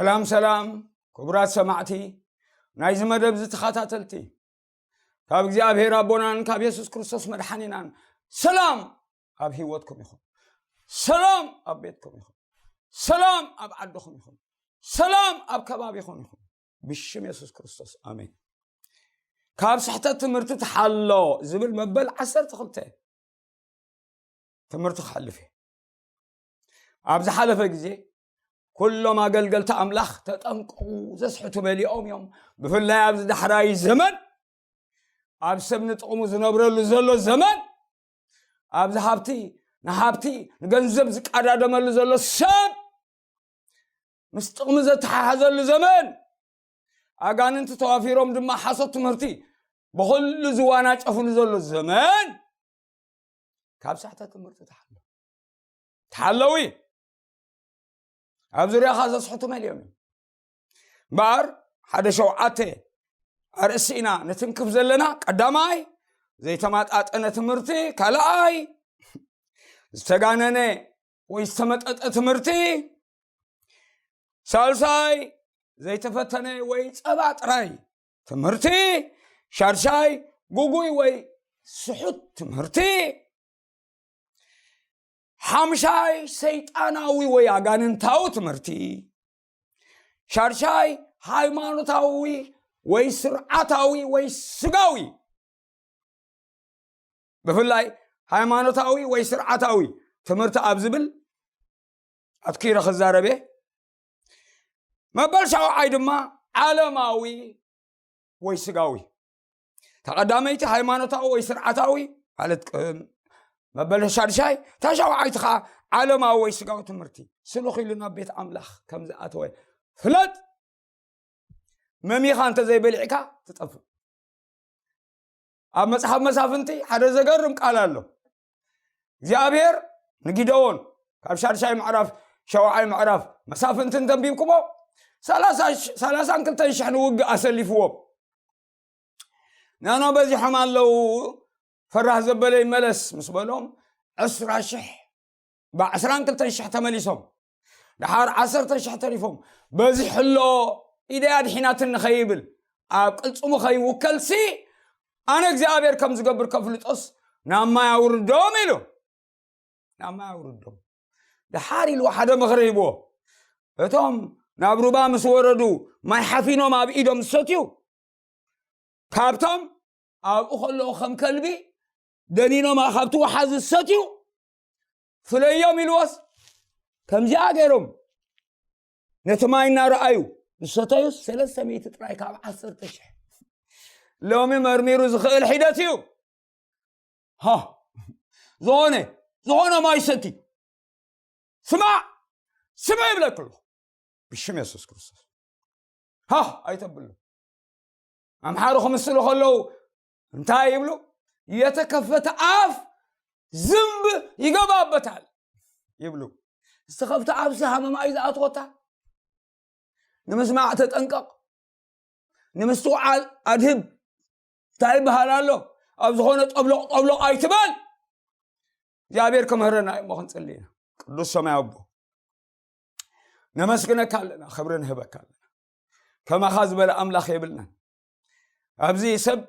ሰላም ሰላም፣ ክቡራት ሰማዕቲ ናይዚ መደብ ዝተኸታተልቲ፣ ካብ እግዚኣብሔር ኣቦናን ካብ የሱስ ክርስቶስ መድሓኒናን ሰላም ኣብ ህይወትኩም ይኹን። ሰላም ኣብ ቤትኩም ይኹን። ሰላም ኣብ ዓድኹም ይኹን። ሰላም ኣብ ከባቢኹም ይኹን፣ ብሽም የሱስ ክርስቶስ፣ ኣሜን። ካብ ስሕተት ትምህርቲ ተሓሎ ዝብል መበል ዓሰርተ ክልተ ትምህርቲ ክሓልፍ እየ። ኣብ ዝሓለፈ ግዜ ኩሎም ኣገልገልቲ ኣምላኽ ተጠንቀቑ፣ ዘስሕቱ መሊኦም እዮም። ብፍላይ ኣብዚ ዳሕራይ ዘመን፣ ኣብ ሰብ ንጥቕሙ ዝነብረሉ ዘሎ ዘመን፣ ኣብዚ ሃብቲ ንሃብቲ ንገንዘብ ዝቀዳደመሉ ዘሎ ሰብ፣ ምስ ጥቕሚ ዘተሓሓዘሉ ዘመን፣ ኣጋንንቲ ተዋፊሮም ድማ ሓሶት ትምህርቲ ብኹሉ ዝዋናጨፍሉ ዘሎ ዘመን፣ ካብ ስሕተት ትምህርቲ ተሓሎ። ተሓለዊ። ኣብ ዙርያኻ ዘስሕቱ መሊኦም እዮም። እምበኣር ሓደ ሸውዓተ ኣርእስቲ ኢና ንትንክፍ ዘለና። ቀዳማይ፣ ዘይተማጣጠነ ትምህርቲ። ካልኣይ፣ ዝተጋነነ ወይ ዝተመጠጠ ትምህርቲ። ሳልሳይ፣ ዘይተፈተነ ወይ ጸባ ጥራይ ትምህርቲ። ሻድሻይ፣ ጉጉይ ወይ ስሑት ትምህርቲ። ሓምሻይ፣ ሰይጣናዊ ወይ ኣጋንንታዊ ትምህርቲ። ሻድሻይ፣ ሃይማኖታዊ ወይ ስርዓታዊ ወይ ስጋዊ። ብፍላይ ሃይማኖታዊ ወይ ስርዓታዊ ትምህርቲ ኣብ ዝብል ኣትኪረ ክዛረብ እየ። መበል ሻውዓይ ድማ ዓለማዊ ወይ ስጋዊ። እታ ቀዳመይቲ ሃይማኖታዊ ወይ ስርዓታዊ ማለት፣ እ፣ መበል ሻድሻይ፣ እታ ሻውዓይቲ ከዓ ዓለማዊ ወይ ስጋዊ ትምህርቲ። ስሉኽ ኢሉ ናብ ቤት ኣምላኽ ከም ዝኣተወ ፍለጥ። መሚኻ እንተ ዘይበሊዕካ ትጠፍእ። ኣብ መጽሓፍ መሳፍንቲ ሓደ ዘገርም ቃል ኣሎ። እግዚኣብሔር ንጊደዎን፣ ካብ ሻድሻይ ምዕራፍ፣ ሸውዓይ ምዕራፍ መሳፍንቲ እንተንቢብኩሞ፣ ሰላሳ ሽ-፣ ሰላሳን ክልተን ሽሕ ንውግእ ኣሰሊፍዎም። ናና በዚሖም ኣለዉ፣ ፈራህ ዘበለ ይመለስ ምስ በሎም፣ ዕስራ ሽሕ፣ ብዕስራን ክልተን ሽሕ ተመሊሶም። ደሓር ዓሰርተ ሽሕ ተሪፎም። በዚሑ ኣሎ፣ ኢደይ ኣድሒናትኒ ኸይብል፣ ኣብ ቅልጽሙ ኸይውከልሲ፣ ኣነ እግዚኣብሔር ከም ዝገብር ከፍልጦስ ናብ ማይ ኣውርዶም ኢሉ። ናብ ማይ ኣውርዶም። ደሓር ኢሉ ሓደ ምኽሪ ሂብዎ። እቶም ናብ ሩባ ምስ ወረዱ፣ ማይ ሓፊኖም ኣብ ኢዶም ዝሰትዩ፣ ካብቶም ኣብኡ ከለዉ ከም ከልቢ ደኒኖም ካብቲ ወሓዚ ዝሰትዩ ፍለዮም ኢልዎስ፣ ከምዚኣ ገይሮም ነቲ ማይ እናረኣዩ ዝሰተዩ ሰለስተ ሚእቲ ጥራይ ካብ ዓሰርተ ሽሕ። ሎሚ መርሚሩ ዝኽእል ሒደት እዩ። ሃ፣ ዝኾነ፣ ዝኾነ ማይ ሰቲ። ስማዕ፣ ስምዕ ይብለካ ኣለኹ። ብሽም የሱስ ክርስቶስ። ሃ፣ ኣይተብሉ። ኣምሓሩ ክምስሉ ከለዉ እንታይ ይብሉ? "የተከፈተ አፍ ዝንብ ይገባበታል" ይብሉ። ዝተኸፍተ ኣፍሲ ሃመማ እዩ ዝኣትወታ። ንምስማዕ ተጠንቀቕ። ንምስትውዓል ኣድህብ። እንታይ ይበሃል ኣሎ? ኣብ ዝኾነ ጠብሎቕ ጠብሎቕ ኣይትበል። እግዚኣብሔር ክምህረና እሞ ክንጽሊ ኢና። ቅዱስ ሰማይ ኣቦ፣ ነመስግነካ ኣለና፣ ክብሪ ንህበካ ኣለና። ከማኻ ዝበለ ኣምላኽ የብልናን። ኣብዚ ሰብ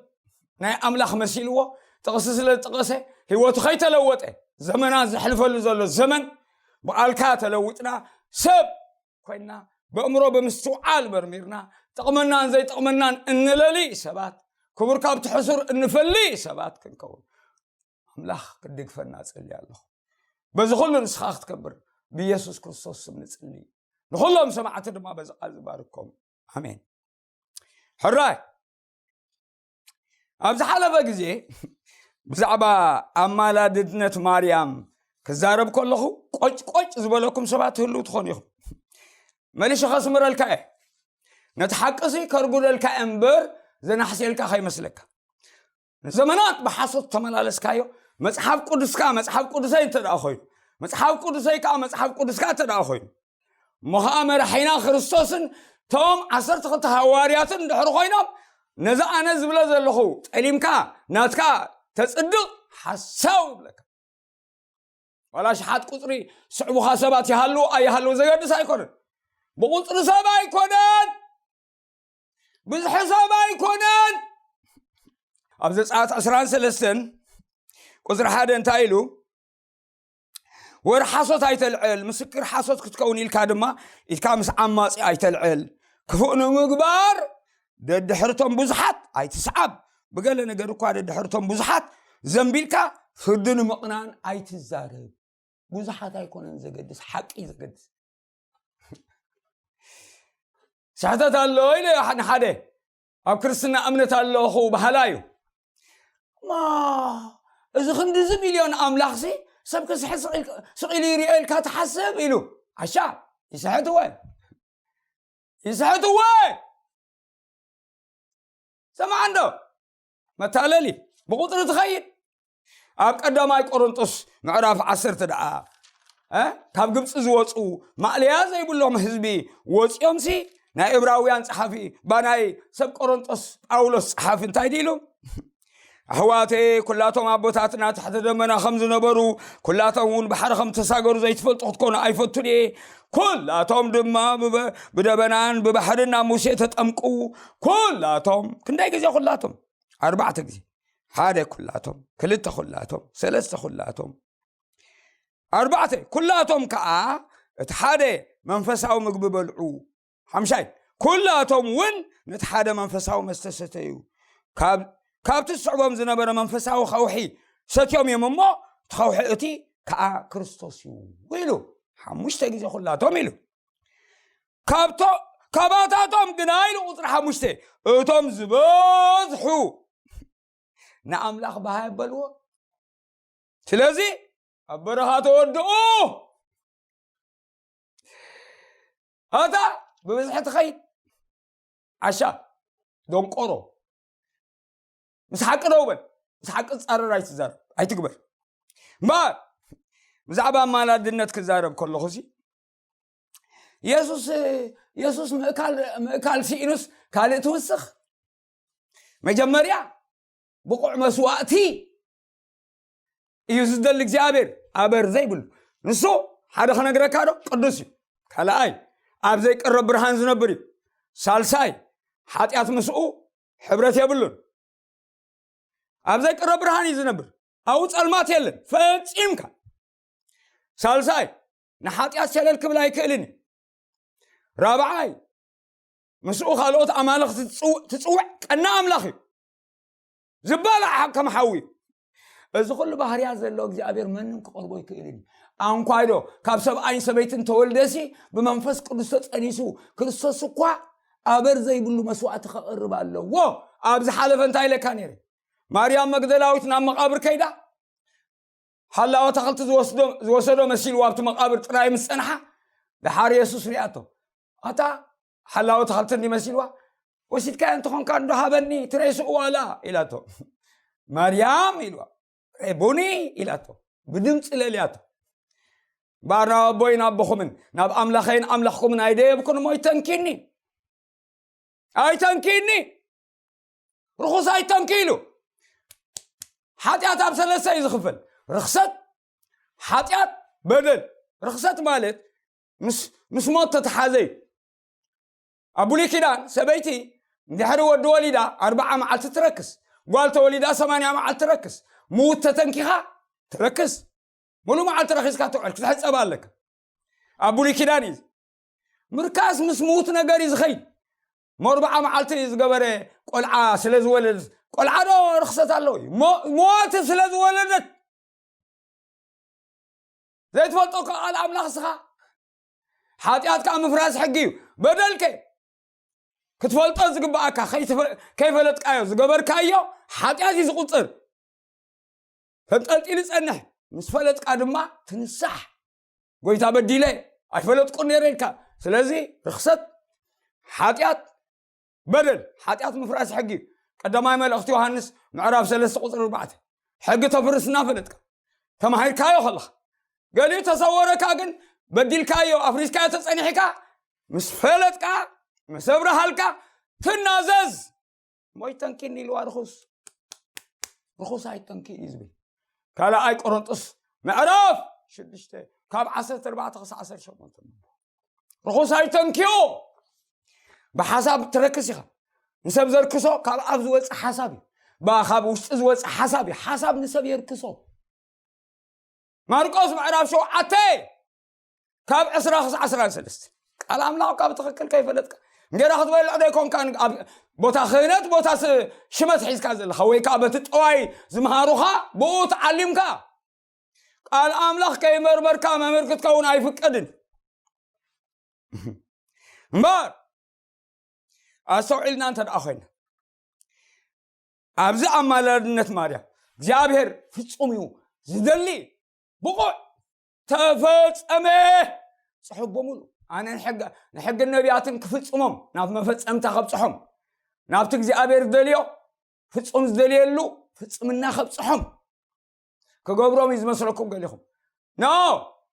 ናይ ኣምላኽ መሲልዎ ጥቕሲ ስለ ዝጠቐሰ ህይወቱ ከይተለወጠ፣ ዘመናት ዘሕልፈሉ ዘሎ ዘመን፣ ብቓልካ ተለዊጥና፣ ሰብ ኮይንና፣ ብእምሮ ብምስትውዓል መርሚርና፣ ጥቕመናን ዘይጥቕመናን እንለሊ ሰባት፣ ክቡር ካብቲ ሕሱር እንፈሊ ሰባት ክንከውን ኣምላኽ ክድግፈና እጽሊ ኣለኹ። በዚ ኩሉ ንስኻ ክትከብር ብኢየሱስ ክርስቶስ ስም ንጽሊ። ንኹሎም ሰማዕቲ ድማ በዚ ቃል ዝባርኮም። ኣሜን። ሕራይ፣ ኣብ ዝሓለፈ ግዜ ብዛዕባ ኣማላድነት ማርያም ክዛረብ ከለኹ፣ ቆጭ ቆጭ ዝበለኩም ሰባት ትህልዉ ትኾኑ ኢኹም። መሊሸ ከስምረልካ እየ። ነቲ ሓቅሲ ከርጉደልካ እየ እምበር፣ ዘናሕሴልካ ከይመስለካ። ንዘመናት ብሓሶት ተመላለስካዮ፣ መጽሓፍ ቅዱስካ መጽሓፍ ቅዱሰይ እንተ ደኣ ኮይኑ፣ መጽሓፍ ቅዱሰይ ከኣ መጽሓፍ ቅዱስካ እንተ ደኣ ኮይኑ፣ እሞ ኸዓ መራሒና ክርስቶስን ቶም ዓሰርተ ክልተ ሃዋርያትን ድሕሪ ኮይኖም፣ ነዚ ኣነ ዝብሎ ዘለኹ ጠሊምካ ናትካ ተጽድቕ ሓሳው ይብለካ። ዋላ ሽሓት ቁጽሪ ስዕቡኻ ሰባት ይሃልዉ ኣይሃልዉ ዘገድስ ኣይኮነን። ብቑፅሪ ሰብ ኣይኮነን፣ ብዝሒ ሰብ ኣይኮነን። ኣብ ዘጸኣት ዕስራን ሰለስተን ቁፅሪ ሓደ እንታይ ኢሉ? ወር ሓሶት ኣይተልዕል፣ ምስክር ሓሶት ክትከውን ኢልካ ድማ ኢድካ ምስ ዓማጺ ኣይተልዕል። ክፉእ ንምግባር ደድሕርቶም ብዙሓት ኣይትስዓብ። ብገለ ነገር እኳ ደድሕርቶም ብዙሓት ዘንቢልካ ፍርዲ ንምቕናን ኣይትዛረብ። ብዙሓት ኣይኮነን ዘገድስ፣ ሓቂ ዘገድስ። ስሕተት ኣሎ ኢለ ንሓደ ኣብ ክርስትና እምነት ኣለኹ በሃላ እዩ። እሞ እዚ ክንዲዚ ሚልዮን ኣምላኽሲ ሰብ ክስሕት ስቕ ኢል- ስቕ ኢሉ ይሪኦ ኢልካ ትሓስብ ኢሉ። ኣሻ ይስሕትወ፣ ይስሕትወ። ሰማዕ እንዶ መታለሊ ብቁፅሪ ትኸይድ። ኣብ ቀዳማይ ቆሮንጦስ ምዕራፍ ዓሰርተ ደኣ እ፣ ካብ ግብፂ ዝወፁ ማእለያ ዘይብሎም ህዝቢ ወፂኦምሲ፣ ናይ ዕብራውያን ፀሓፊ ባናይ ሰብ ቆሮንጦስ ጳውሎስ ፀሓፊ እንታይ ድኢሉ? ኣሕዋተይ፣ ኩላቶም ኣቦታትና ትሕቲ ደመና ከም ዝነበሩ፣ ኩላቶም እውን ባሕሪ ከም ተሳገሩ ዘይትፈልጡ ክትኮኑ ኣይፈቱን እየ። ኩላቶም ድማ ብበ- ብደበናን ብባሕርን ናብ ሙሴ ተጠምቁ። ኩላቶም፣ ክንደይ ግዜ ኩላቶም? ኣርባዕተ ግዜ። ሓደ ኩላቶም፣ ክልተ ኩላቶም፣ ሰለስተ ኩላቶም፣ ኣርባዕተ ኩላቶም ከዓ እቲ ሓደ መንፈሳዊ ምግቢ በልዑ። ሓምሻይ፣ ኩላቶም እውን ነቲ ሓደ መንፈሳዊ መስተ ሰተዩ። ካብ ካብቲ ዝስዕቦም ዝነበረ መንፈሳዊ ከውሒ ሰትዮም እዮም እሞ፣ እቲ ከውሒ እቲ ከዓ ክርስቶስ እዩ ኢሉ። ሓሙሽተ ግዜ ኩላቶም ኢሉ። ካብቶ ካባታቶም ግና ኢሉ ቁፅሪ ሓሙሽተ፣ እቶም ዝበዝሑ ንኣምላኽ ባሃ የበልዎ። ስለዚ ኣብ በረኻ ተወድኡ። ኣታ ብብዝሒ ትኸይድ ዓሻ፣ ደንቆሮ፣ ምስ ሓቂ ደው በል። ምስ ሓቂ ትፃረር ኣይትዛረብ፣ ኣይትግበር። እምበኣር ብዛዕባ ኣማላድነት ክዛረብ ከለኹ ሲ፣ የሱስ የሱስ ምእካል ምእካል ስኢኑስ ካልእ ትውስኽ? መጀመርያ ብቑዕ መስዋእቲ እዩ ዝደሊ እግዚኣብሔር፣ ኣበር ዘይብሉ። ንሱ ሓደ ክነግረካ ዶ ቅዱስ እዩ። ካልኣይ፣ ኣብ ዘይቀረብ ብርሃን ዝነብር እዩ። ሳልሳይ፣ ሓጢኣት ምስኡ ሕብረት የብሉን። ኣብ ዘይቀረብ ብርሃን እዩ ዝነብር። ኣብኡ ጸልማት የለን ፈጺምካ። ሳልሳይ፣ ንሓጢኣት ሸለል ክብል ኣይክእልን እዩ። ራብዓይ፣ ምስኡ ካልኦት ኣማልኽቲ ትጽው- ትጽውዕ ቀና ኣምላኽ እዩ። ዝበላዕ ከም ሓዊ እዩ። እዚ ኩሉ ባህርያት ዘለዎ እግዚኣብሔር መንም ክቐርቦ ኣይክእልን እዩ። ኣንኳይዶ ካብ ሰብኣይን ሰበይትን ተወልደሲ ብመንፈስ ቅዱስ ተጸኒሱ ክርስቶስ እኳ ኣበር ዘይብሉ መስዋእቲ ከቕርብ ኣለዎ። ኣብ ዝሓለፈ እንታይ ኢለካ ነይረ? ማርያም መግደላዊት ናብ መቓብር ከይዳ ሓላዊ ኣታኽልቲ ዝወስዶ ዝወሰዶ መሲልዋ ኣብቲ መቓብር ጥራይ ምስ ጸንሓ፣ ደሓር የሱስ ሪኣቶ። ኣታ ሓላዊ ኣታኽልቲ እንዲ መሲልዋ፣ "ወሲድካዮ እንተኾንካ እንዶ ሃበኒ፣ እቲ ሬስኡ ዋላ" ኢላቶ። "ማርያም" ኢልዋ። "ሬቡኒ" ኢላቶ። ብድምፂ ለልያቶ። "እምበኣር ናብ ኣቦይን ኣቦኹምን ናብ ኣምላኸይን ኣምላኽኩምን ኣይደየብኩን እሞ ኣይተንኪኒ፣ ኣይተንኪኒ፣ ርኹስ ኣይተንኪ" ኢሉ። ሓጢኣት ኣብ ሰለስተ እዩ ዝኽፈል። ርኽሰት፣ ሓጢኣት፣ በደል። ርኽሰት ማለት ምስ ምስ ሞት ተተሓዘ እዩ። ኣብ ብሉይ ኪዳን ሰበይቲ እንድሕሪ ወዲ ወሊዳ ኣርብዓ መዓልቲ ትረክስ፣ ጓል ተወሊዳ ሰማንያ መዓልቲ ትረክስ፣ ምዉት ተተንኪኻ ትረክስ። ሙሉእ መዓልቲ ረኺስካ ትውዕል፣ ክትሕጸብ ኣለካ። ኣብ ብሉይ ኪዳን እዩ። ምርካስ ምስ ምዉት ነገር እዩ ዝኸይድ። ሞርብዓ መዓልቲ ዝገበረ ቆልዓ ስለ ዝወለደት፣ ቆልዓ ዶ ርኽሰት ኣለዎ እዩ? ሞ- ሞት ስለ ዝወለደት፣ ዘይትፈልጦ እኮ ቃል ኣምላኽ እስኻ። ሓጢኣት ከዓ ምፍራስ ሕጊ እዩ። በደልከ ክትፈልጦ ዝግባኣካ ከይትፈ- ከይፈለጥካዮ ዝገበርካዮ ሓጢኣት እዩ ዝቁፅር። ተንጠልጢሉ ጸንሕ፣ ምስ ፈለጥካ ድማ ትንሳሕ። ጎይታ በዲለ ኣይፈለጥኩን ነይረ ኢልካ። ስለዚ ርኽሰት፣ ሓጢኣት፣ በደል፣ ሓጢኣት ምፍራስ ሕጊ እዩ። ቀዳማይ መልእኽቲ ዮሃንስ ምዕራፍ ሰለስተ ቁፅሪ ኣርባዕተ። ሕጊ ተፍርስ እናፈለጥካ ተማሂርካዮ ከለኻ፣ ገሊኡ ተሰወረካ ግን በዲልካዮ ኣፍሪስካዮ ተጸኒሕካ ምስ ፈለጥካ፣ ምስ ኣብርሃልካ ትናዘዝ። "ሞይ ተንኪኒ" ኢልዋ ርኹስ። ርኹስ ኣይተንኪ እዩ ዝብል። ካልኣይ ቆሮንጦስ ምዕራፍ ሽዱሽተ ካብ ዓሰርተ ኣርባዕተ ክሳዕ ዓሰርተ ሸሞንተ። ርኹስ ኣይተንክዮ። ብሓሳብ ትረክስ ኢኻ። ንሰብ ዘርክሶ ካብ ኣብ ዝወፅእ ሓሳብ እዩ። ባ ካብ ውሽጢ ዝወፅእ ሓሳብ እዩ። ሓሳብ ንሰብ የርክሶ። ማርቆስ ምዕራፍ ሸውዓተ ካብ ዕስራ ክሳዕ ዕስራን ሰለስተ። ቃል ኣምላኽ ካብ ትኽክል ከይፈለጥካ እንጌራ ክትበልዕ ዘይኮንካ፣ ኣብ ቦታ ክህነት፣ ቦታ ስ- ሽመት ሒዝካ ዘለኻ ወይ ከዓ በቲ ጠዋይ ዝምሃሩኻ ብኡ ተዓሊምካ፣ ቃል ኣምላኽ ከይመርመርካ መምህር ክትከውን ኣይፍቀድን። እምበር ኣስተውዒልና እንተ ደኣ ኮይና፣ ኣብዚ ኣማላድነት ማርያም እግዚኣብሔር ፍጹም እዩ ዝደሊ። ብቑዕ ተፈጸመ። ጽሑፍ ብምሉ ኣነ ንሕግ- ንሕግን ነቢያትን ክፍጽሞም፣ ናብ መፈጸምታ ከብጽሖም፣ ናብቲ እግዚኣብሔር ዝደልዮ፣ ፍጹም ዝደልየሉ ፍጽምና ከብጽሖም ክገብሮም እዩ ዝመስለኩም ገሊኹም። ኖ፣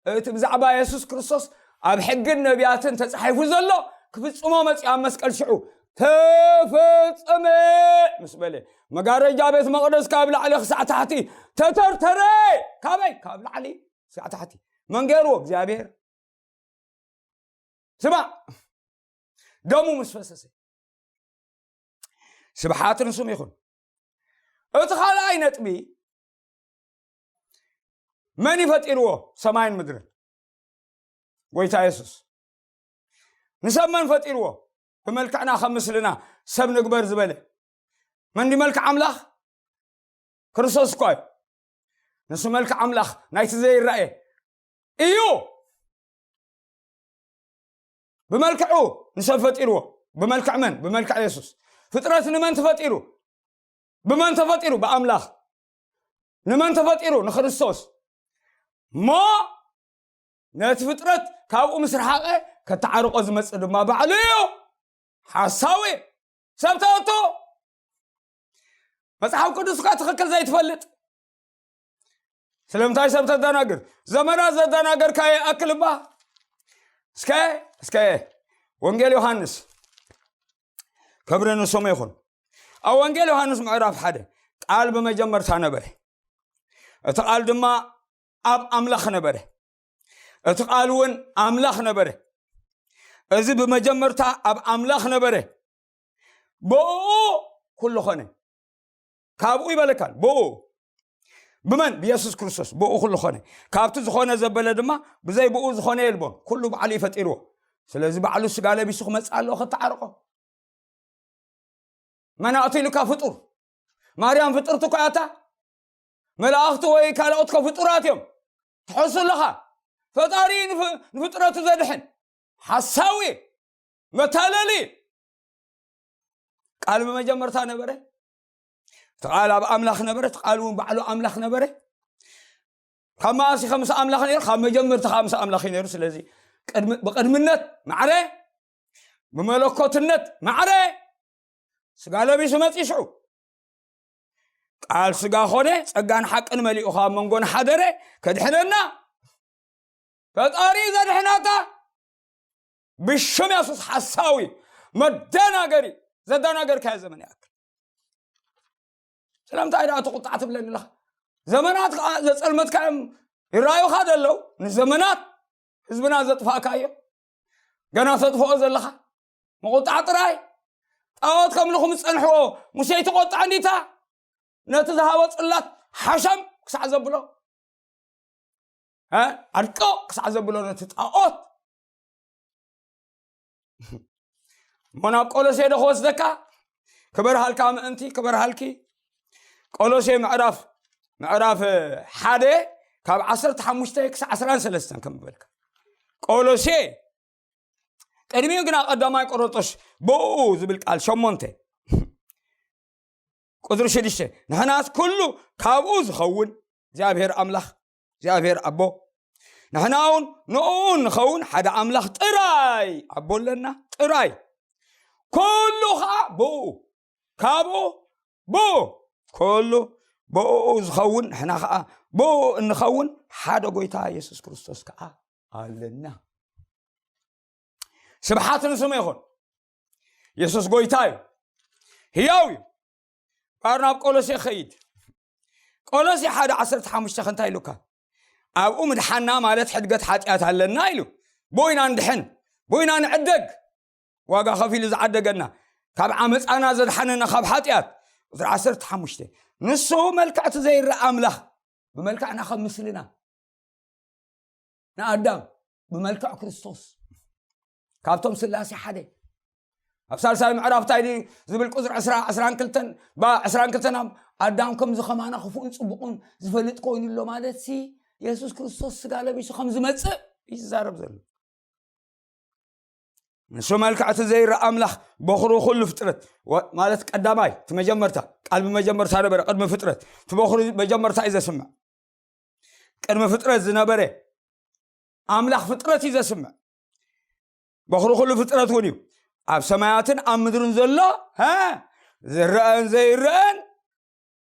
እቲ ብዛዕባ የሱስ ክርስቶስ ኣብ ሕግን ነቢያትን ተጻሒፉ ዘሎ ክፍጽሞ መጺኡ ኣብ መስቀል ሽዑ ተፈጸመ ምስ በለ፣ መጋረጃ ቤት መቕደስ ካብ ላዕሊ ክሳዕ ታሕቲ ተተርተረ። ካበይ? ካብ ላዕሊ ክሳዕ ታሕቲ። መን ገይርዎ? እግዚኣብሔር። ስማዕ፣ ደሙ ምስ ፈሰሰ። ስብሓት ንስም ይኹን። እቲ ካልኣይ ነጥቢ፣ መን ይፈጢርዎ ሰማይን ምድርን? ጎይታ የሱስ። ንሰብ መን ፈጢርዎ? ብመልክዕና ከም ምስልና ሰብ ንግበር ዝበለ። መን ድዩ መልክዕ ኣምላኽ? ክርስቶስ እኳ እዩ። ንሱ መልክዕ ኣምላኽ ናይቲ ዘይረኣየ እዩ። ብመልክዑ ንሰብ ፈጢርዎ። ብመልክዕ መን? ብመልክዕ የሱስ። ፍጥረት ንመን ተፈጢሩ? ብመን ተፈጢሩ? ብኣምላኽ። ንመን ተፈጢሩ? ንክርስቶስ። እሞ ነቲ ፍጥረት ካብኡ ምስ ረሓቐ ከተዓርቆ ዝመጽእ ድማ ባዕሉ እዩ። ሓሳዊ ሰብ ተእቶ። መጽሓፍ ቅዱስ እኳ ትኽክል ዘይትፈልጥ ስለምንታይ ሰብ ተደናግር? ዘመናት ዘደናገርካ ይኣክል እባ። እስከ እስከ ወንጌል ዮሃንስ፣ ክብሪ ንስሙ ይኹን። ኣብ ወንጌል ዮሃንስ ምዕራፍ ሓደ፣ ቃል ብመጀመርታ ነበረ፣ እቲ ቃል ድማ ኣብ ኣምላኽ ነበረ፣ እቲ ቃል እውን ኣምላኽ ነበረ። እዚ ብመጀመርታ ኣብ ኣምላኽ ነበረ፣ ብኡ ኩሉ ኾነ። ካብኡ ይበለካል። ብኡ ብመን? ብየሱስ ክርስቶስ ብኡ ኩሉ ኾነ። ካብቲ ዝኾነ ዘበለ ድማ ብዘይ ብኡ ዝኾነ የልቦን። ኩሉ ባዕሉ እዩ ፈጢርዎ። ስለዚ ባዕሉ ስጋ ለቢሱ ክመጽእ ኣለዎ ከተዓርቆ። መናእቱ ኢሉካ ፍጡር። ማርያም ፍጥርቲ እኳ እያ እታ። መላእኽቲ ወይ ካልኦት ከ ፍጡራት እዮም። ትሐሱ ኣለኻ። ፈጣሪ ንፍ- ንፍጥረቱ ዘድሕን ሓሳዊ፣ መታለሊ። ቃል ብመጀመርታ ነበረ፣ እቲ ቃል ኣብ ኣምላኽ ነበረ፣ እቲ ቃል እውን ባዕሉ ኣምላኽ ነበረ። ካብ መኣስ ከ ምስ ኣምላኽ ነይሩ? ካብ መጀመርታ ከ ምስ ኣምላኽ እዩ ነይሩ። ስለዚ ቅድሚ- ብቅድምነት ማዕረ፣ ብመለኮትነት ማዕረ ስጋ ለቢሱ መጺ። ሽዑ ቃል ስጋ ኾነ፣ ጸጋን ሓቅን መሊኡ ኣብ መንጎና ሓደረ፣ ከድሕነና። ፈጣሪ ዘድሕናታ ብሽም የሱስ። ሓሳዊ፣ መደናገሪ፣ ዘደናገርካዮ ዘመን ይኣክል። ስለምንታይ ደኣ ትቁጣዕ ትብለኒ ኣለኻ? ዘመናት ከኣ ዘጸልመትካዮም ይረኣዩኻ ዘለዉ። ንዘመናት ህዝብና ዘጥፋእካዮ ገና ተጥፍኦ ዘለኻ ምቁጣዕ ጥራይ። ጣዖት ከምልኹ ምስ ጸንሕዎ ሙሴ ይተቆጣዕ እንዲታ፣ ነቲ ዝሃቦ ጽላት ሓሸም ክሳዕ ዘብሎ፣ እ? ዓድቆ ክሳዕ ዘብሎ ነቲ ጣዖት። እሞ ናብ ቆሎሴ ዶ ክወስደካ? ክበርሃልካ ምእንቲ፣ ክበርሃልኪ። ቆሎሴ ምዕራፍ ምዕራፍ ሓደ ካብ ዓሰርተ ሓሙሽተ ክሳዕ ዓሰርተ ሰለስተ ከም ዝበልካ። ቆሎሴ ቅድሚኡ ግና ቀዳማይ ቆሮንቶስ ብኡ ዝብል ቃል ሸሞንተ ቁጽሪ ሽዱሽተ፣ ንሕናስ ኩሉ ካብኡ ዝኸውን እግዚኣብሔር ኣምላኽ፣ እግዚኣብሔር ኣቦ፣ ንሕና እውን ንኡ ንኸውን ሓደ ኣምላኽ ጥራይ ኣቦ ኣለና፣ ጥራይ። ኩሉ ኸዓ ብኡ፣ ካብኡ፣ ብኡ፣ ኩሉ ብኡ ዝኸውን፣ ንሕና ኸዓ ብኡ እንኸውን ሓደ ጎይታ የሱስ ክርስቶስ ከዓ ኣለና። ስብሓት ንስሙ ይኹን። የሱስ ጎይታ እዩ፣ ህያው እዩ። ባር ናብ ቆሎሴ ኸይድ። ቆሎሴ ሓደ ዓሰርተ ሓሙሽተ እንታይ ኢሉካ? ኣብኡ ምድሓና ማለት ሕድገት ሓጢኣት ኣለና ኢሉ። ብኡ ኢና ንድሕን። ብኡ ኢና ንዕደግ። ዋጋ ከፊሉ ዝዓደገና፣ ካብ ዓመፃና ዘድሓነና ካብ ሓጢኣት። ቁፅሪ ዓሰርተ ሓሙሽተ፣ ንሱ መልክዕቲ ዘይረኣ ኣምላኽ፣ ብመልክዕና ከም ምስልና ንኣዳም ብመልክዕ ክርስቶስ፣ ካብቶም ስላሴ ሓደ። ኣብ ሳልሳይ ምዕራፍ እንታይ ድዩ ዝብል? ቁፅሪ ዕስራ፣ ዕስራን ክልተን፣ ባ ዕስራን ክልተን፣ ኣብ ኣዳም ከምዚ ከማና ክፉእን ፅቡቕን ዝፈልጥ ኮይኑ ኣሎ ማለት ሲ፣ የሱስ ክርስቶስ ስጋ ለቢሱ ከም ዝመፅእ እዩ ዝዛረብ ዘሎ። ንሱ መልክዕ እቲ ዘይረኣ ኣምላኽ፣ በኹሩ ኩሉ ፍጥረት፣ ወ-፣ ማለት ቀዳማይ፣ እቲ መጀመርታ፣ ቃል ብመጀመርታ ነበረ፣ ቅድሚ ፍጥረት። እቲ በኹሩ መጀመርታ እዩ ዘስምዕ። ቅድሚ ፍጥረት ዝነበረ ኣምላኽ ፍጥረት እዩ ዘስምዕ። በኹሩ ኩሉ ፍጥረት እውን እዩ። ኣብ ሰማያትን ኣብ ምድርን ዘሎ፣ ሀ፣ ዝረአን ዘይረአን፣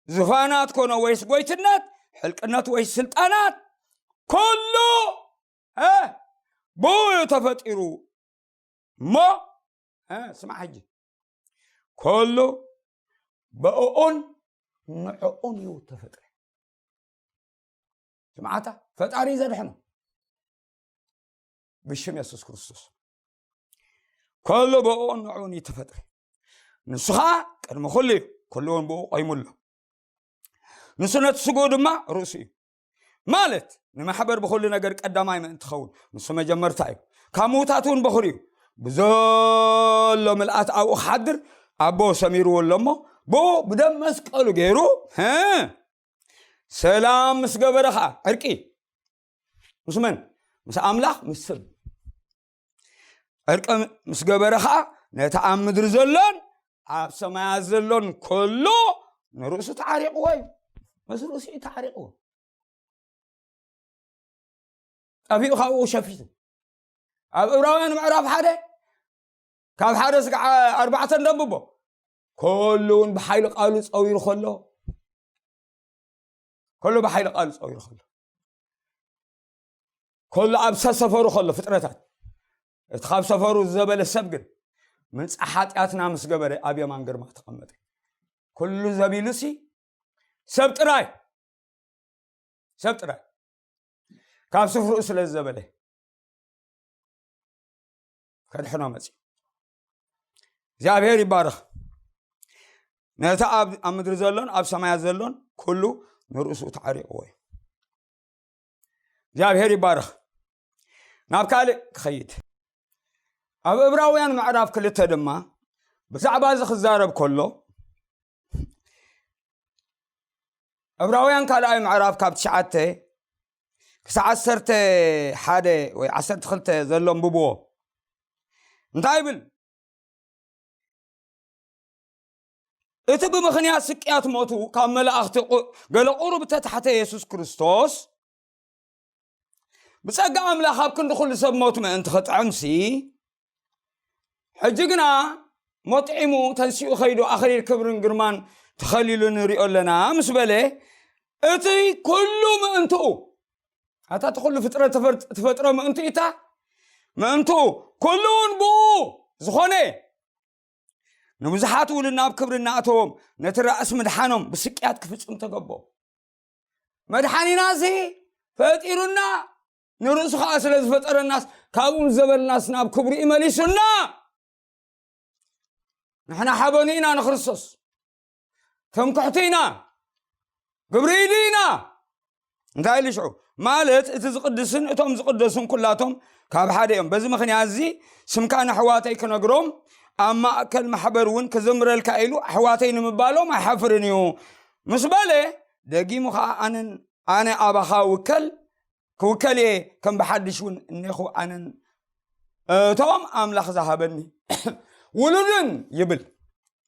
ዙፋናት ኮነ ወይስ ጎይትነት፣ ሕልቅነት ወይስ ስልጣናት፣ ኩሉ፣ ሀ፣ ብኡ እዩ ተፈጢሩ። እሞ፣ ሀ፣ ስማዕ ሕጂ፣ ኩሉ ብእኡን ንዕኡን እዩ ተፈጥረ። ስምዓታ፣ ፈጣሪ ዘድሕኖ ብሽም የሱስ ክርስቶስ። ኩሉ ብእኡን ንዕኡን እዩ ተፈጥረ። ንሱ ኸዓ ቅድሚ ኩሉ እዩ፣ ኩሉ እውን ብኡ ቆይሙ ኣሎ። ንሱ ነቲ ስግኡ ድማ ርእሱ እዩ። ማለት ንማሕበር ብኹሉ ነገር ቀዳማይ ምእንቲ ኸውን፣ ንሱ መጀመርታ እዩ። ካብ ምዉታት እውን በኹሪ እዩ። ብዘሎ ምልኣት ኣብኡ ክሓድር ኣቦ ሰሚርዎ ኣሎ እሞ፣ ብኡ ብደም መስቀሉ ገይሩ፣ ሀ፣ ሰላም ምስ ገበረ ኸዓ፣ ዕርቂ ምስ መን? ምስ ኣምላኽ፣ ምስ ሰብ። ዕርቂ ምስ ገበረ ኸዓ፣ ነቲ ኣብ ምድሪ ዘሎን ኣብ ሰማያት ዘሎን ኩሉ ንርእሱ ተዓሪቕዎ እዩ። ምስ ርእሱ እዩ ተዓሪቕዎ። ጠፊኡ ካብኡ ሸፊቱ። ኣብ ዕብራውያን ምዕራፍ ሓደ፣ ካብ ሓደ ስጋዕ ኣርባዕተ እንደንብቦ፣ ኩሉ እውን ብሓይሊ ቃሉ ጸዊሩ ከሎ፣ ኩሉ ብሓይሊ ቃሉ ጸዊሩ ከሎ፣ ኩሉ ኣብ ሰሰፈሩ ከሎ ፍጥረታት፣ እቲ ካብ ሰፈሩ ዘበለ ሰብ ግን ምንጻ ሓጢኣትና ምስ ገበረ ኣብ የማን ግርማ ተቐመጠ። ኩሉ ዘቢሉሲ ሰብ ጥራይ፣ ሰብ ጥራይ ካብ ስፍርኡ ስለ ዘበለ ከድሕኖ መጽዩ። እግዚኣብሔር ይባረኽ። ነቲ ኣብ፣ ኣብ ምድሪ ዘሎን ኣብ ሰማያት ዘሎን ኩሉ ንርእሱ ተዓሪቕዎ እዩ። እግዚኣብሔር ይባረኽ። ናብ ካልእ ክኸይድ። ኣብ ዕብራውያን ምዕራፍ ክልተ ድማ ብዛዕባ እዚ ክዛረብ ከሎ፣ ዕብራውያን ካልኣይ ምዕራፍ ካብ ትሽዓተ ክሳዕ ዓሰርተ ሓደ ወይ ዓሰርተ ክልተ ዘሎ ኣንብብዎ። እንታይ ይብል? እቲ ብምኽንያት ስቅያት ሞቱ ካብ መላእኽቲ ቁ-፣ ገለ ቁሩብ እተታሕተ የሱስ ክርስቶስ፣ ብጸጋ ኣምላኽ ኣብ ክንዲ ኩሉ ሰብ ሞት ምእንቲ ክጥዕምሲ፣ ሕጂ ግና ሞት ጥዒሙ ተንሲኡ ከይዱ ኣኽሊል ክብርን ግርማን ተኸሊሉ ንሪኦ ኣለና ምስ በለ፣ እቲ ኩሉ ምእንትኡ፣ ኣታ እቲ ኩሉ ፍጥረት ተፈር-፣ ትፈጥሮ ምእንቱ ኢታ፣ ምእንቱ ኩሉ እውን ብኡ ዝኾነ፣ ንብዙሓት ውሉድ ናብ ክብሪ እናእተዎም፣ ነቲ ራእሲ ምድሓኖም ብስቅያት ክፍጽም ተገቦ። መድሓኒና እዚ ፈጢሩና፣ ንርእሱ ኸዓ ስለ ዝፈጠረናስ፣ ካብኡ ምስ ዘበልናስ ናብ ክብሩ እዩ መሊሱና። ንሕና ሓበኑ ኢና ንክርስቶስ። ተምክሕቲ ኢና። ግብሪ ኢዱ ኢና። እንታይ ኢሉ ሽዑ? ማለት እቲ ዝቕድስን እቶም ዝቕደሱን ኩላቶም ካብ ሓደ እዮም። በዚ ምኽንያት እዚ ስምካ ንኣሕዋተይ ክነግሮም፣ ኣብ ማእከል ማሕበር እውን ክዝምረልካ ኢሉ ኣሕዋተይ ንምባሎም ኣይሓፍርን እዩ ምስ በለ፣ ደጊሙ ኸዓ ኣነን፣ ኣነ ኣባኻ ውከል፣ ክውከል እየ፣ ከም ብሓድሽ እውን እኔኹ ኣነን እቶም ኣምላኽ ዝሃበኒ ውሉድን ይብል።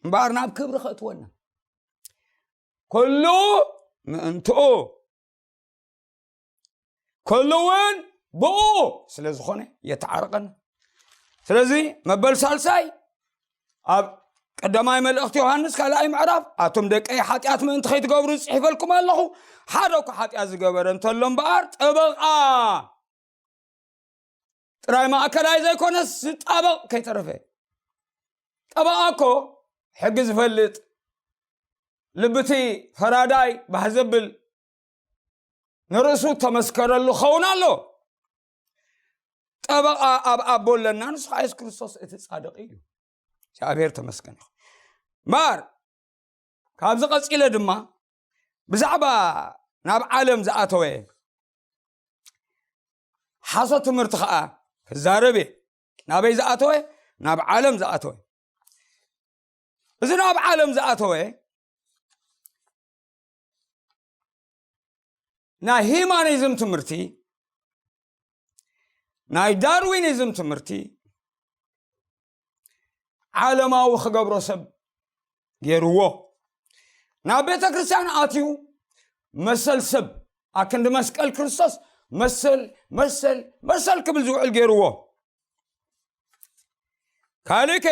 እምበኣር ናብ ክብሪ ከእትወና። ኩሉ ምእንትኡ፣ ኩሉ እውን ብኡ ስለ ዝኾነ የተዓርቀና። ስለዚ መበል ሳልሳይ ኣብ ቀዳማይ መልእኽቲ ዮሃንስ ካልኣይ ምዕራፍ፣ ኣቱም ደቀይ ሓጢኣት ምእንቲ ከይትገብሩ ጽሒፈልኩም ኣለኹ። ሓደ እኳ ሓጢኣት ዝገበረ እንተሎ እምበኣር ጠበቓ ጥራይ ማእከላይ ዘይኮነስ ዝጣበቕ ከይተረፈ። ጠበቓ እኮ ሕጊ ዝፈልጥ፣ ልብቲ ፈራዳይ ባህ ዘብል፣ ንርእሱ ተመስከረሉ ክኸውን ኣሎ። ጠበቓ ኣብ ኣቦ ኣለና፣ ንሱ ከዓ የሱስ ክርስቶስ እቲ ጻድቕ እዩ። እግዚኣብሔር ተመስገን ይኹን። እምበኣር ካብዚ ቀጺለ ድማ ብዛዕባ ናብ ዓለም ዝኣተወ ሓሶት ትምህርቲ ከዓ ክዛረብ እየ። ናበይ ዝኣተወ? ናብ ዓለም ዝኣተወ። እዚ ናብ ዓለም ዝኣተወ ናይ ሂማኒዝም ትምህርቲ፣ ናይ ዳርዊኒዝም ትምህርቲ ዓለማዊ ክገብሮ ሰብ ገይርዎ። ናብ ቤተ ክርስቲያን ኣትዩ መሰል ሰብ ኣክንዲ መስቀል ክርስቶስ መሰል መሰል መሰል ክብል ዝውዕል ገይርዎ። ካልእከ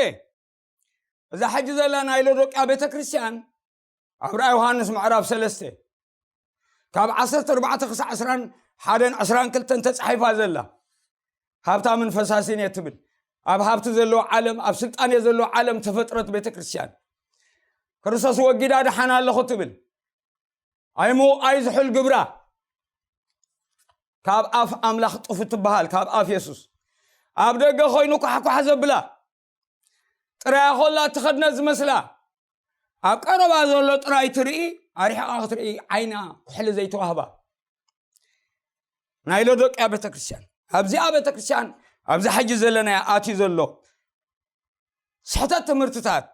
እዛ ሕጂ ዘላ ናይ ሎዶቅያ ቤተ ክርስቲያን ኣብ ራእይ ዮሃንስ ምዕራፍ ሰለስተ ካብ ዓሰርተ ኣርባዕተ ክሳዕ ዕስራን ሓደን ዕስራን ክልተን ተጻሒፋ ዘላ ሃብታምን ፈሳሲን እየ ትብል። ኣብ ሃብቲ ዘለዎ ዓለም፣ ኣብ ስልጣን እየ ዘለዎ ዓለም ተፈጥረት ቤተ ክርስቲያን። ክርስቶስ ወጊዳ ደሓን ኣለኹ ትብል። ኣይሞ ኣይዝሑል ግብራ ካብ ኣፍ ኣምላኽ ጡፍ ትበሃል፣ ካብ ኣፍ የሱስ ኣብ ደገ ኮይኑ ኳሕኳሕ ዘብላ ጥራያ ኮላ እትኸድነ ዝመስላ ኣብ ቀረባ ዘሎ ጥራይ ትርኢ፣ ኣርሒቓ ክትርኢ ዓይና ኩሕሊ ዘይተዋህባ ናይ ሎዶቅያ ቤተክርስትያን። ኣብዚኣ ቤተክርስትያን ኣብዛ ሕጂ ዘለናያ ኣትዩ ዘሎ ስሕተት ትምህርትታት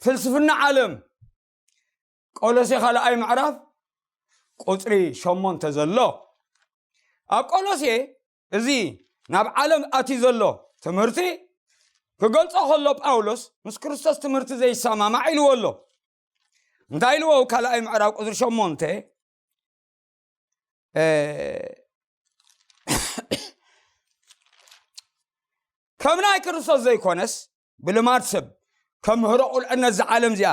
ፍልስፍና ዓለም ቆሎሴ ካልኣይ ምዕራፍ ቁፅሪ ሸሞንተ ዘሎ ኣብ ቆሎሴ እዚ ናብ ዓለም ኣትዩ ዘሎ ትምህርቲ ክገልጾ ከሎ ጳውሎስ ምስ ክርስቶስ ትምህርቲ ዘይሰማማዕ ኢልዎ ኣሎ። እንታይ ኢልዎ? ካልኣይ ምዕራፍ ቁፅሪ ሸሞንተ ከም ናይ ክርስቶስ ዘይኮነስ ብልማድ ሰብ ከም ምህሮ ቁልዕነት ዝዓለም እዚኣ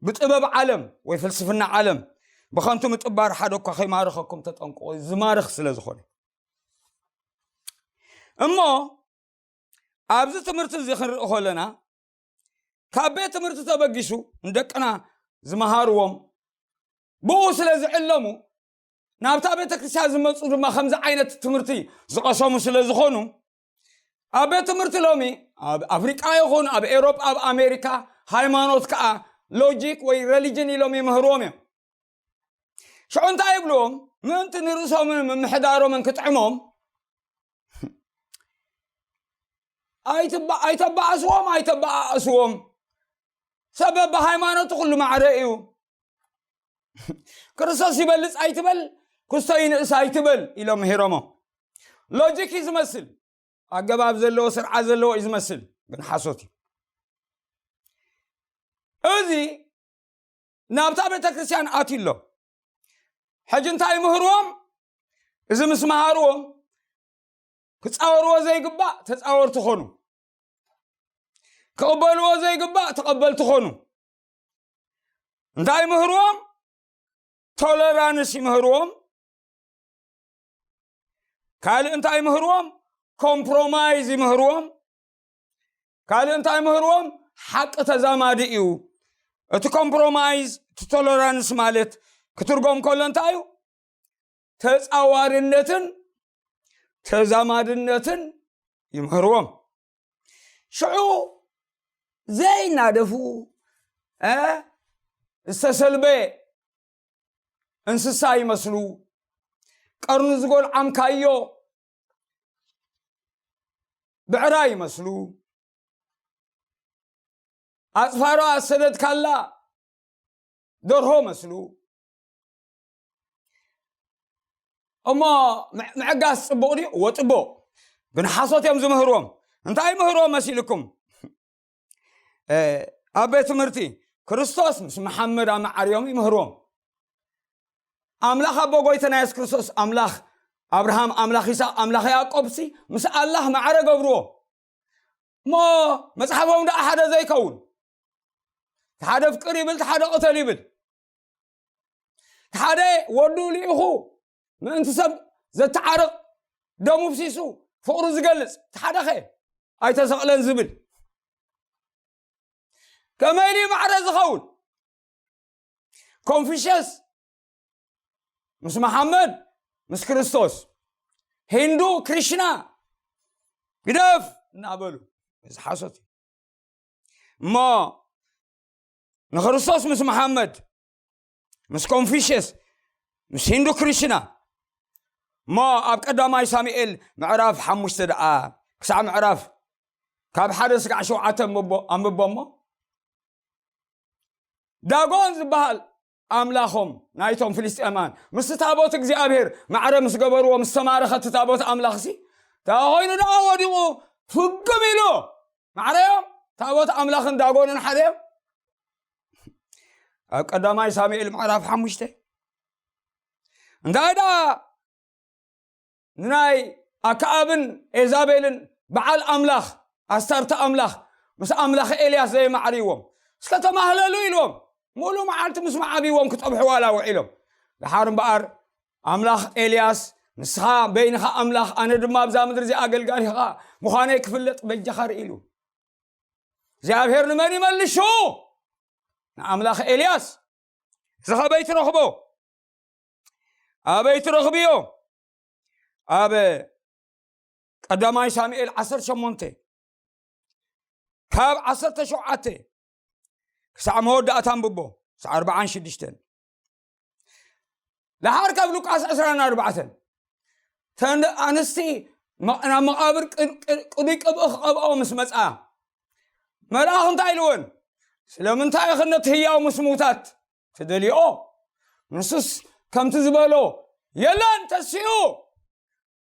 ብጥበብ ዓለም ወይ ፍልስፍና ዓለም ብኸንቱ ምጥባር ሓደ እኳ ከይማርኸኩም ተጠንቅቑ፣ ዝማርኽ ስለ ዝኾነ። እሞ ኣብዚ ትምህርቲ እዚ ክንርኢ ከለና ካብ ቤት ትምህርቲ ተበጊሱ ንደቅና ዝመሃርዎም ብኡ ስለ ዝዕለሙ ናብታ ቤተ ክርስቲያን ዝመፁ ድማ ከምዚ ዓይነት ትምህርቲ ዝቐሰሙ ስለ ዝኾኑ ኣብ ቤት ትምህርቲ ሎሚ ኣብ ኣፍሪቃ ይኹን ኣብ ኤሮጳ ኣብ ኣሜሪካ ሃይማኖት ከዓ ሎጂክ ወይ ሬሊጅን ኢሎም ይምህርዎም እዮም። ሽዑ እንታይ ይብልዎም? ምእንቲ ንርእሶምን ምምሕዳሮምን ክጥዕሞም ኣይተባኣስዎም፣ ኣይተባኣስዎም። ሰበብ ብሃይማኖቱ ኩሉ ማዕረ እዩ። ክርስቶስ ይበልፅ ኣይትበል፣ ክስቶ ይንእስ ኣይትበል ኢሎም ምሂሮሞ። ሎጂክ እዩ ዝመስል፣ ኣገባብ ዘለዎ ስርዓት ዘለዎ እዩ ዝመስል፣ ግን ሓሶት እዩ። እዚ ናብታ ቤተ ክርስቲያን ኣትዩ ኣሎ። ሕጂ እንታይ ምህርዎም? እዚ ምስ መሃርዎም ክፃወርዎ ዘይግባእ ተፃወርቲ ኾኑ፣ ክቕበልዎ ዘይግባእ ተቐበልቲ ኾኑ። እንታይ ምህርዎም? ቶለራንስ ይምህርዎም። ካልእ እንታይ ምህርዎም? ኮምፕሮማይዝ ይምህርዎም። ካልእ እንታይ ምህርዎም? ሓቂ ተዛማዲ እዩ። እቲ ኮምፕሮማይዝ፣ እቲ ቶለራንስ ማለት ክትርጎም ከሎ እንታይ እዩ? ተፃዋርነትን ተዛማድነትን ይምህርዎም። ሽዑ ዘይናደፉ ዝተሰልበ እንስሳ ይመስሉ፣ ቀርኑ ዝጎልዓምካዮ ብዕራይ ይመስሉ፣ ኣፅፋሮ ኣሰደድካላ ደርሆ መስሉ። እሞ ምዕጋስ ፅቡቕ ድዩ? እወ ፅቡቕ። ግን ሓሶት እዮም ዝምህርዎም። እንታይ ምህርዎም መሲልኩም? ኣብ ቤት ትምህርቲ ክርስቶስ ምስ መሓመድ ኣመዓርዮም ይምህርዎም። ኣምላኽ ኣቦ ጎይታና የሱስ ክርስቶስ ኣምላኽ ኣብርሃም ኣምላኽ ይስሐቅ ኣምላኽ ያዕቆብ ሲ ምስ ኣላህ ማዕረ ገብርዎ። እሞ መፅሓፎም ደኣ ሓደ ዘይከውን ሓደ ፍቅር ይብል ሓደ ቅተል ይብል። ሓደ ወዱ ልኢኹ ምእንቲ ሰብ ዘተዓርቕ ደሙ ፍሲሱ ፍቕሩ ዝገልፅ ሓደ ኸ ኣይተሰቕለን ዝብል ከመይ ኢሉ ማዕረ ዝኸውን? ኮንፊሽየስ ምስ መሓመድ ምስ ክርስቶስ ሂንዱ፣ ክሪሽና ግደፍ እናበሉ፣ እዚ ሓሶት እዩ። እሞ ንክርስቶስ ምስ መሓመድ፣ ምስ ኮንፊሽየስ፣ ምስ ሂንዱ ክሪሽና፣ እሞ ኣብ ቀዳማይ ሳሙኤል ምዕራፍ ሓሙሽተ ደኣ ክሳዕ ምዕራፍ ካብ ሓደ ስጋዕ ሸውዓተ ኣንብቦ ኣንብቦ እሞ፣ ዳጎን ዝበሃል ኣምላኾም ናይቶም ፍልስጤማን ምስቲ ታቦት እግዚኣብሔር ማዕረ ምስ ገበርዎ፣ ምስ ተማረኸ እቲ ታቦት ኣምላኽሲ እንታይ ኮይኑ ደኣ ወዲቑ ፍግም ኢሉ? ማዕረዮም ታቦት ኣምላኽን ዳጎንን ሓደዮም። ኣብ ቀዳማይ ሳሙኤል ምዕራፍ ሓሙሽተ እንታይ ደኣ ንናይ ኣክኣብን ኤዛቤልን በዓል ኣምላኽ፣ ኣስታርቲ ኣምላኽ፣ ምስ ኣምላኽ ኤልያስ ዘየማዕርይዎም፣ እስከ ተማህለሉ ኢልዎም፣ ሙሉ መዓልቲ ምስ መዓብይዎም ክጸብሑ ዋላ ውዒሎም። ደሓር እምበኣር ኣምላኽ ኤልያስ፣ ንስኻ በይንኻ ኣምላኽ፣ ኣነ ድማ ኣብዛ ምድሪ እዚኣ ኣገልጋሊኻ ምዃነይ ክፍለጥ በጃኻ ርኢ ኢሉ። እግዚኣብሔር ንመን ይመልሹ? ንኣምላኽ ኤልያስ። እዚ ኸበይ ትረኽቦ? ኣበይ ትረኽብዮ? ኣብ ቀዳማይ ሳሙኤል ዓሰርተ ሸሞንተ ካብ ዓሰርተ ሸውዓተ ክሳዕ መወዳእታ ኣንብቦ፣ ክሳዕ ኣርባዓን ሽዱሽተን። ደሓር ካብ ሉቃስ ዕስራን ኣርባዕተን፣ ተን ኣንስቲ መ-፣ ናብ መቓብር ቅ-፣ ቅ-፣ ቅዱይ ቅብኢ ክቐብኦ ምስ መጻ፣ መልኣኽ እንታይ ኢልወን? ስለምንታይ ኢኽን ነቲ ህያው ምስ ምዉታት ትደልይኦ? ንሱስ ከምቲ ዝበሎ፣ የለን፣ ተሲኡ።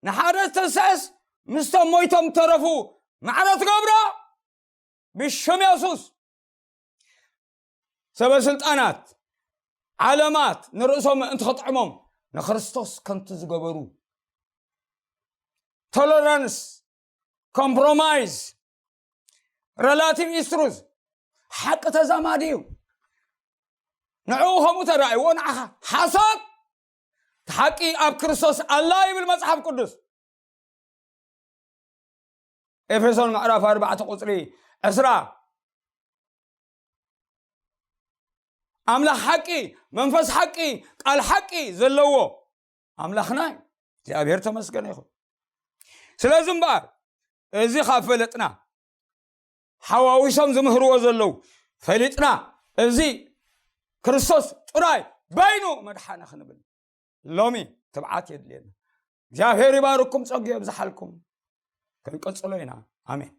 ንሓደ ዝተስዐስ ምስቶም ሞይቶም ተረፉ ማዕረ ትገብሮ ብሽም የሱስ። ሰበ ስልጣናት ዓለማት ንርእሶም ምእንቲ ከጥዕሞም ንክርስቶስ ከምቲ ዝገበሩ፣ ቶለራንስ፣ ኮምፕሮማይዝ፣ ሬላቲቭ ኢስትሩዝ፣ ሓቂ ተዛማዲ እዩ። ንዕኡ ከምኡ ተራእይዎ፣ ንዓኻ ሓሶት፣ እቲ ሓቂ ኣብ ክርስቶስ ኣላ ይብል መጽሓፍ ቅዱስ። ኤፌሶን ምዕራፍ ኣርባዕተ ቁጽሪ ዕስራ። ኣምላኽ ሓቂ፣ መንፈስ ሓቂ፣ ቃል ሓቂ ዘለዎ ኣምላኽና እዩ። እግዚኣብሔር ተመስገነ ይኹን። ስለዚ እምበኣር፣ እዚ ካብ ፈለጥና፣ ሓዋዊሶም ዝምህርዎ ዘለዉ ፈሊጥና፣ እዚ ክርስቶስ ጥራይ በይኑ መድሓነ ክንብል ሎሚ ትብዓት የድልየና። እግዚኣብሔር ይባርኩም፣ ጸጉ የብዝሓልኩም። ክንቅጽሎ ኢና። ኣሜን።